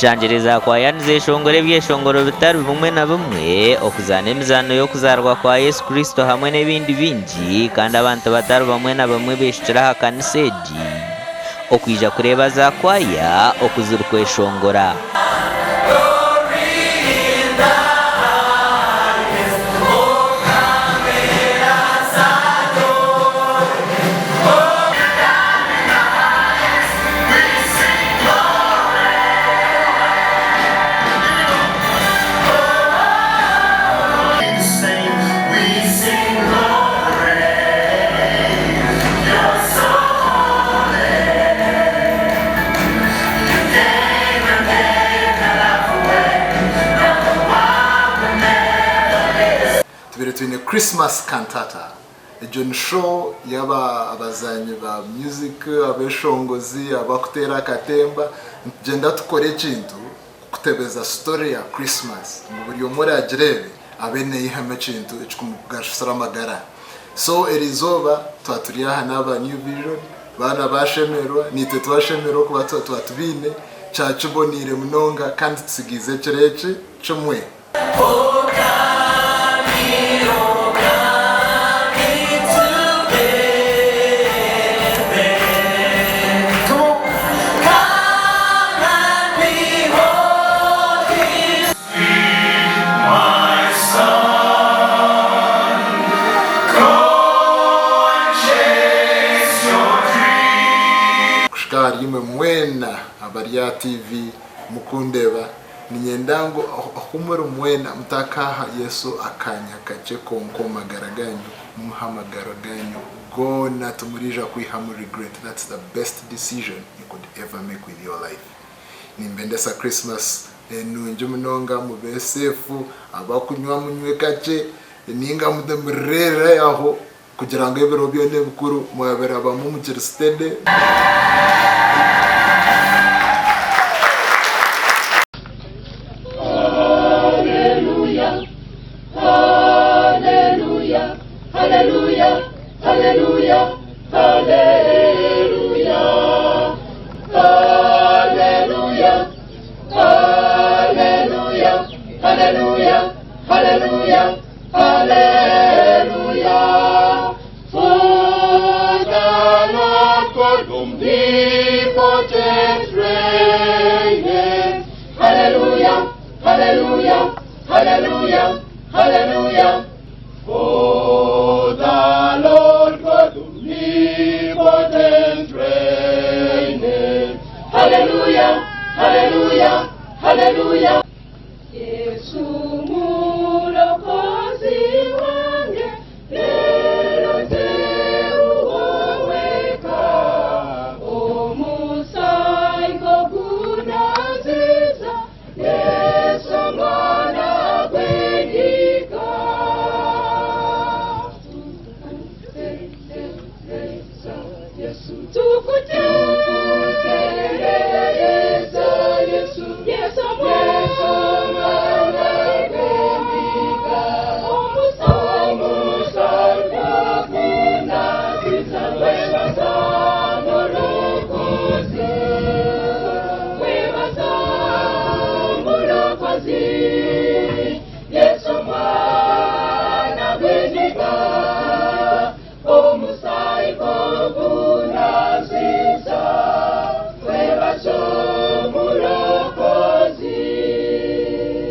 Tushangire za kwaya nizeshongora ebyeshongoro bitari bimwe na bimwe, okuzaana emizaano y'okuzaarwa kwa Yesu Kristo hamwe n'ebindi bingi kandi abantu batari bamwe na bamwe beshukire aha kanisa egi okwija kureeba za kwaya oku zirikweshongora. Tubaire twine Christmas Cantata. Egyo ni show yaba abazaani ba music, abeshongozi, abakuteera akatemba, nitugyenda tukore ekintu kutebeza story ya Christmas ngu buri omwe oragireebe abe neyihamu ekintu ekikumugasira amagara. So erizooba twaba turi aha n'aba New Vision, baana bashemererwa, naitwe twashemererwa kuba twaba tubaine, kyaba kiboneire munonga kandi tutsigiize ekiro eki kimwe. Kuhika ahari imwe mwena abari aha TV mukundeeba. Niinyenda ngu ahu muri mwena mutakaaha Yesu akaanya kakye kwonka omu magara gaanyu, mumuhe amagara gaanyu goona timuriija kwihamu regret, that's the best decision you could ever make with your life. Nimbendesa Christmas enungi munonga, mube safe, abakunywa munywe kakye ninga mureere aho kugira ngu ebiro byona ebikuru mwabirabamu mukiri steady. Yesu tukute.